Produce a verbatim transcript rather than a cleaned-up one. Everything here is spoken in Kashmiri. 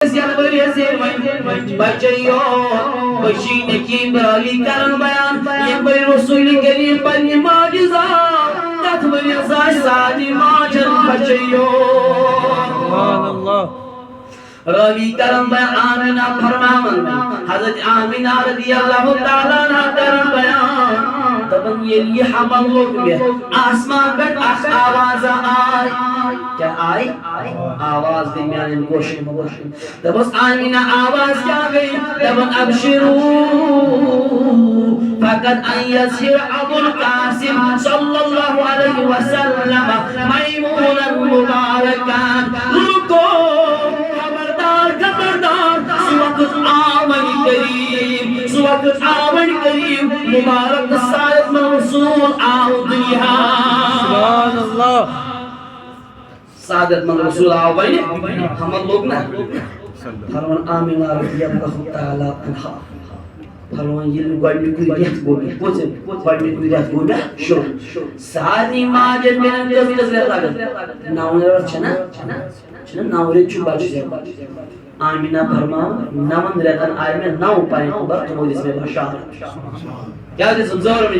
یَتھ ؤریَس ییٚلہِ وۄنۍ بَچے یوت، بٔچی نکیٖم راوی کران بیان، ییٚمہِ ؤرۍ رسول کریم پننہِ معجزات، تَتھ ؤریَس آسہِ سارنٕے ماجن بَچے یوت۔ سبحان اللہ۔ راوی کران بیان، آمینہ فرماوان، حضرت آمینہ رضی اللہ تعالیٰ عنہا کران بیان، دَپان، ییٚلہِ یہِ حمل لوٚگ مےٚ، آسمان پٮ۪ٹھ اکھ آواز آے۔ کیٛاہ آے؟ آواز گٔے میانٮ۪ن گوشن منٛز۔ دَپُس، آمینہ، آواز کیٛاہ گٔے؟ دَپان، ابشروا، فقد ان یظہر ابو القاسم صلی اللہ علیہ وسلم میمونا مبارکا۔ لوٗکو، خبردار، خبردار، سُہ وقت آو وۄنۍ قریب، سُہ وقت آو وۄنۍ قریب، مبارک سعادت مند رسول آو دُنیا۔ سبحان اللہ۔ سعادت مند رسول آو وۄنۍ، حمل لوٚگ نا۔ فرمان آمینہ رضی اللہ تعالیٰ عنہا۔ فرمان ییٚلہِ گۄڈٕنیُکُے رٮ۪تھ گوٚو مےٚ، کٔژِم؟ گۄڈٕنیُکُے رٮ۪تھ گوٚو مےٚ شروع۔ سارنٕے ماجن بیٚنٮ۪ن کٔژ کٔژ رٮ۪تھ لگان؟ نَو رٮ۪تھ چھِنہ؟ چھِنہ نَو رٮ۪تھ چھُ بچہٕ زٮ۪وان۔ آمینہ فرماوان، نَوَن رٮ۪تن آیہِ مےٚ نَو پیغمبر، تِمو دِژ مےٚ بشارت۔ کیٛاہ دِژٕم؟ زٲرٕم؟